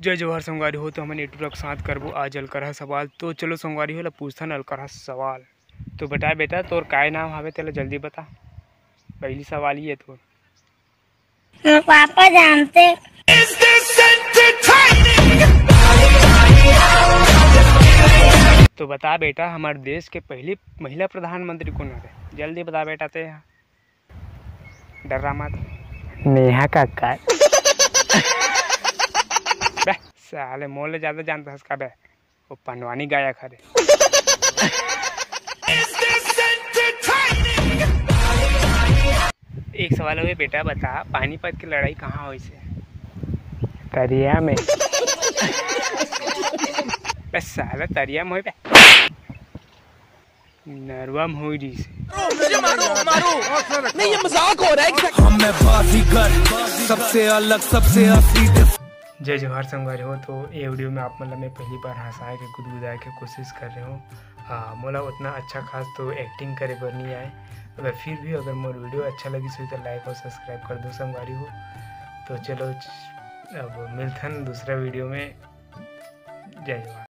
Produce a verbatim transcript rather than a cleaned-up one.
जय जोहार संगवारी हो, तो हमन एटू रख साथ करबो आज अलकरहा सवाल। तो चलो संगवारी हो ला पूछथन अलकरहा सवाल। तो बता बेटा, तोर काय नाम हवे, तेला जल्दी बता। पहली सवाल ये तोर। मोर पापा जानते। तो बता बेटा, हमारे देश के पहली महिला प्रधानमंत्री कौन हवे? जल्दी बता बेटा ते। डर्रा मत। नेहा कक्कड़। बे साले, मोर ले ज्यादा जानता हस का बे? वो पंडवानी गायक हरे। एक सवाल हवे बेटा, बता पानीपत के लड़ाई कहाँ होइस हे? तरिया में। बे साला, तरिया में होई बे। नरवा में होई रहिस हे। मुझे मारो, मारो। नहीं, ये मजाक हो रहा है। हम मैं बाजीगर, सबसे अलग, सबसे असली। जय जोहार संगवारी हो। तो ये वीडियो में आप मन ला मैं पहली बार हंसाए के, गुदगुदाए के कोशिश कर रहे हो। हाँ, मोला उतना अच्छा खास तो एक्टिंग करे बर नहीं आए। अगर फिर भी अगर मोर वीडियो अच्छा लगिस होही तो लाइक और सब्सक्राइब कर दो संगवारी हो। तो चलो, अब मिलथन दूसरा वीडियो में। जय जोहार।